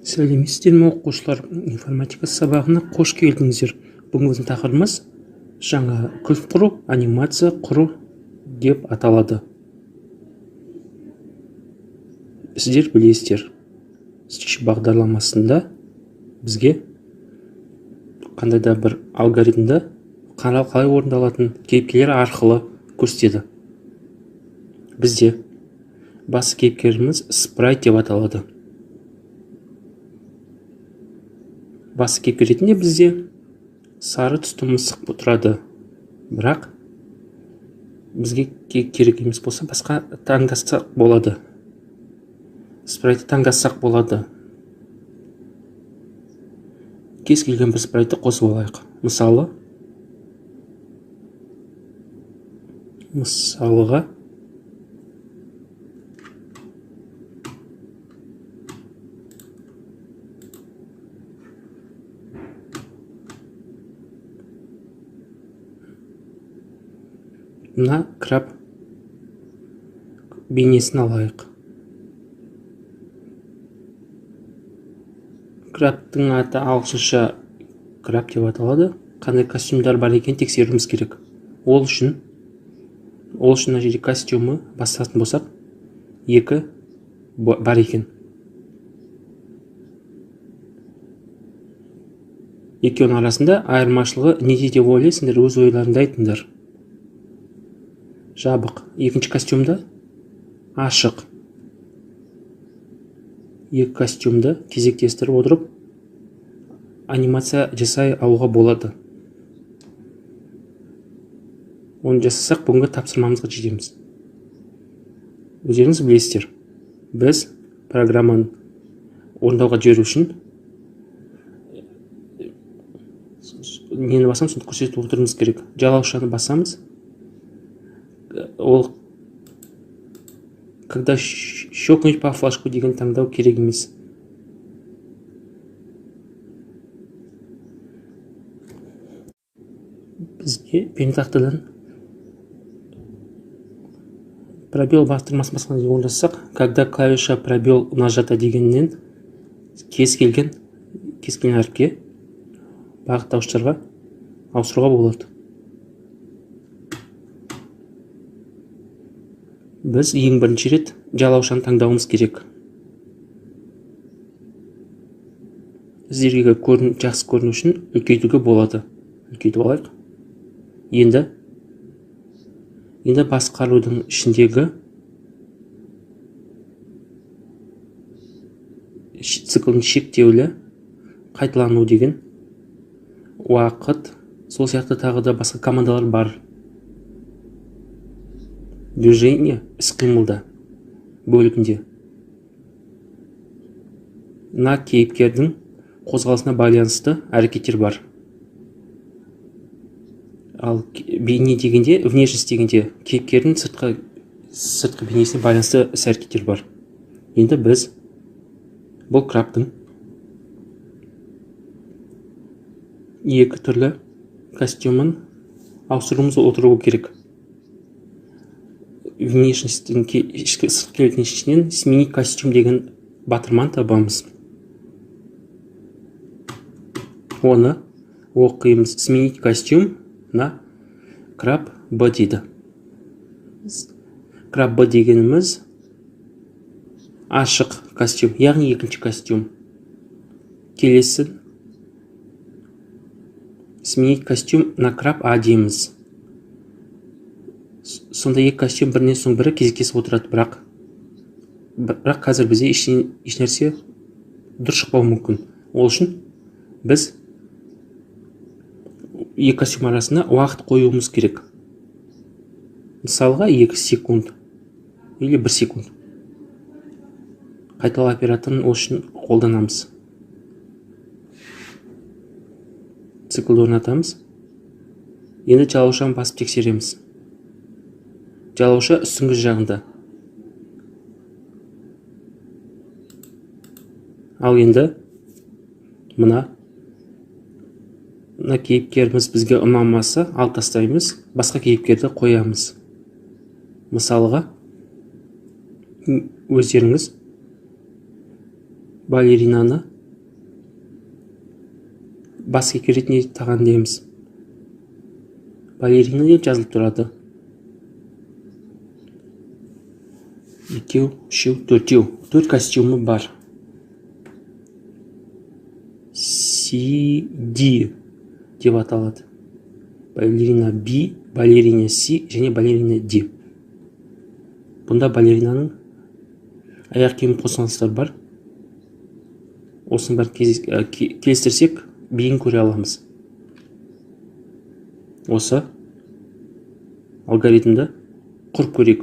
Сәлеметсіздер ме, оқушылар! Информатика сабағына қош келдіңіздер. Бүгінгі біздің тақырыбымыз жаңа кілт құру, анимация құру деп аталады. Сіздер білесіздер, Stitch бағдарламасында бізге қандай да бір алгоритмді қалай орындалатын кейіпкерлер арқылы көрсетеді. Бізде басты кейіпкеріміз спрайт деп аталады. Басты кейіпкер ретінде бізде сары түсті мысық тұрады. Бірақ бізге керек емес болса, басқа таңдасақ болады. Спрайтты таңдасақ болады. Кез келген бір спрайтты қосып алайық. Мысалға мына краб бейнесін алайық. Крабтың аты ағылшынша краб деп аталады. Қандай костюмдар бар екенін тексеруіміз керек. Ол үшін мына жерде костюмі басатын болсақ, 2 бар екен. Екеуінің арасында айырмашылығы неде деп ойлайсыңдар, өз ойларыңды айтыңдар. Жабық. Екінші костюмді ашық. Екі костюмді кезектестіріп отырып анимация жасай алуға болады. Оны жасасақ, бүгінгі тапсырмамызға жетеміз. Өздеріңіз білесіздер, біз программаны орындауға жіберу үшін нені басамыз, соны көрсетіп отыруымыз керек. Жалаушаны басамыз. Ол когда щелкнуть по флажку деген таңдау керек емес. Бізге пернетақтадан пробел бастырмасын басқан кезде орындасақ, когда клавиша пробел нажата дегеннен кез келген әріпке бағыттауыштарға ауыстыруға болады. Біз ең бірінші рет жалаушаны таңдауымыз керек. Сіздерге жақсы көріну үшін үлкейтуге болады. Үлкейтіп алайық. Енді басқарудың ішіндегі циклдің шектеулі қайталану деген уақыт, сол сияқты тағы да басқа командалар бар. Движение іс-қимылда бөлігінде мына кейіпкердің қозғалысына байланысты әрекеттер бар. Ал бейне дегенде, внешность дегенде кейіпкердің сыртқы бейнесіне байланысты іс-әрекеттер бар. Енді біз бұл крабтың екі түрлі костюмін ауыстыруымыз отыру керек. Внешностьтің ішкі сыртқы келбетінің ішінен сменить костюм деген батырманы табамыз. Оны оқимыз. Сменить костюм на краб Б дейді. Краб Б дегеніміз ашық костюм, яғни екінші костюм. Келесі сменить костюм на краб А дейміз. Сонда екі костюм бірінен соң бірі кезектесіп отырады, бірақ қазір бізде ешнәрсе дұрыс шықпауы мүмкін. Ол үшін біз екі костюм арасында уақыт қоюымыз керек. Мысалға 2 секунд или 1 секунд. Қайталау операторын ол үшін қолданамыз. Циклді орнатамыз. Енді жалаушаны басып тексереміз. Жалауша үстіңгі жағында. Ал енді мына кейіпкеріміз бізге ұнамаса, алып тастаймыз, басқа кейіпкерді қоямыз. Мысалға, өздеріңіз балеринаны Бас кейіпкер ретінде тағайындаймыз. Балерина деп жазылып тұрады. 2, 3, 4. 4 костюмі бар. C, D деп аталады. Балерина B, балерина C және балерина D. Бұнда балеринаның аяқ киім қосындылары бар. Осының бәрін келістірсек, биін көре аламыз. Осы алгоритмді құрып көрейік.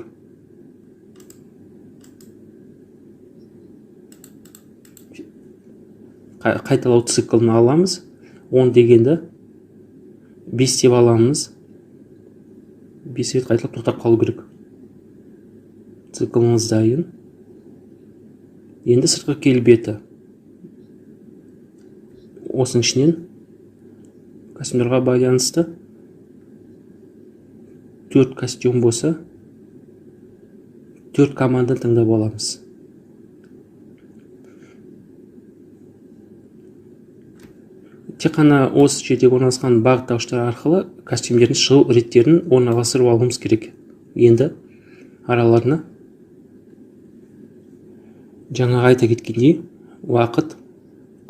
Қайталау циклін аламыз. 10 дегенді 5 деп аламыз. 5 рет қайталап тоқтап қалу керек. Цикліміз дайын. Енді сыртқы келбеті. Осының ішінен костюмдарға байланысты 4 костюм болса, 4 команданы таңдап аламыз. Тек қана осы жерде орналасқан бағыттауыштар арқылы костюмдердің шығу реттерін орналастырып алуымыз керек. Енді араларына жаңа айта кеткендей уақыт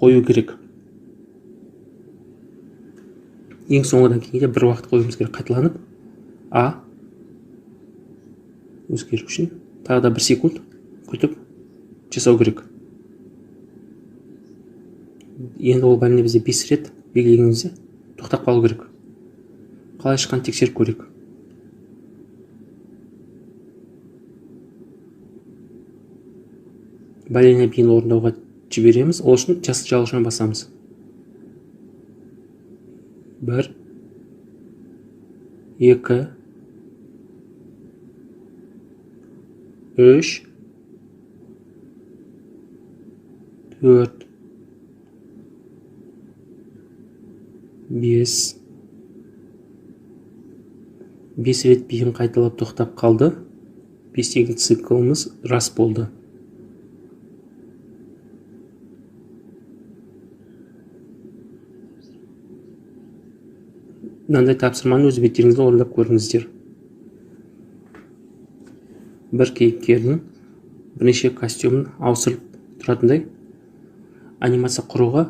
қою керек. Ең соңғыдан кейінге бір уақыт қоюымыз керек, қайталанып А өзгеру үшін тағы да 1 секунд күтіп жасау керек. Енді ол бәліне бізде 5 рет белгілегенімізде тоқтап қалу керек. Қалай шыққанын тексеріп көрейік. Балерина биін орындауға жібереміз. Ол үшін жасыл жалғышына басамыз. 1, 2, 3, 4, 5. 5 рет биін қайталап тоқтап қалды. 5 деген циклымыз рас болды. Мынандай тапсырманы өз беттеріңізде орындап көріңіздер. Бір кейіпкердің бірнеше костюмін ауыстырып тұратындай анимация құруға,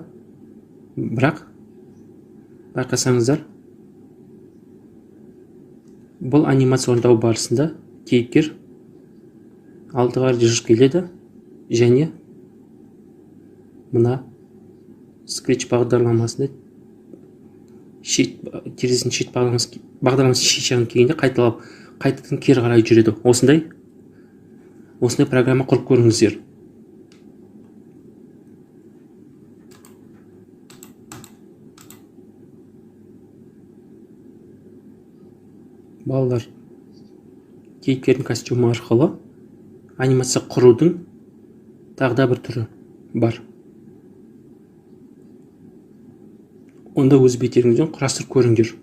бірақ байқасаңыздар, бұл анимация орындау барысында кейіпкер алдыға жылжып келеді және мына Scratch бағдарламасында терезесінің шет бағдарламасы шет жағын келгенде қайталап қайтадан кері қарай жүреді. Осындай программа құрып көріңіздер. Балалар, кейіпкердің костюмі арқылы анимация құрудың тағы да бір түрі бар. Онда өз беттеріңізден құрастырып көріңдер.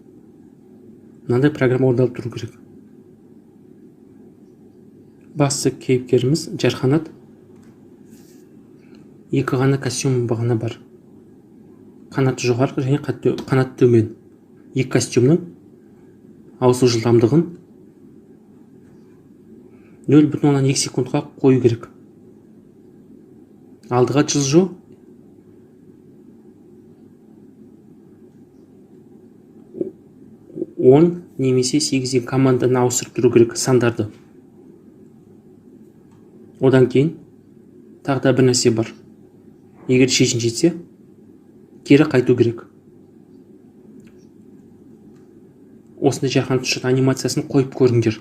Мынандай программа орындалып тұру керек. Басты кейіпкеріміз Жарқанат. 2 ғана костюм бағана бар. Қанаты жоғары және қанаты төмен. 2 костюмнің ауысу жылдамдығын 0,2 секундқа қою керек. Алдыға жылжу 10 немесе 8 команданы ауыстырып тұру керек сандарды. Одан кейін тағы да бір нәрсе бар. Егер шешім жетсе, кері қайту керек. Осындай Жарқанат ұшатын анимациясын қойып көріңдер.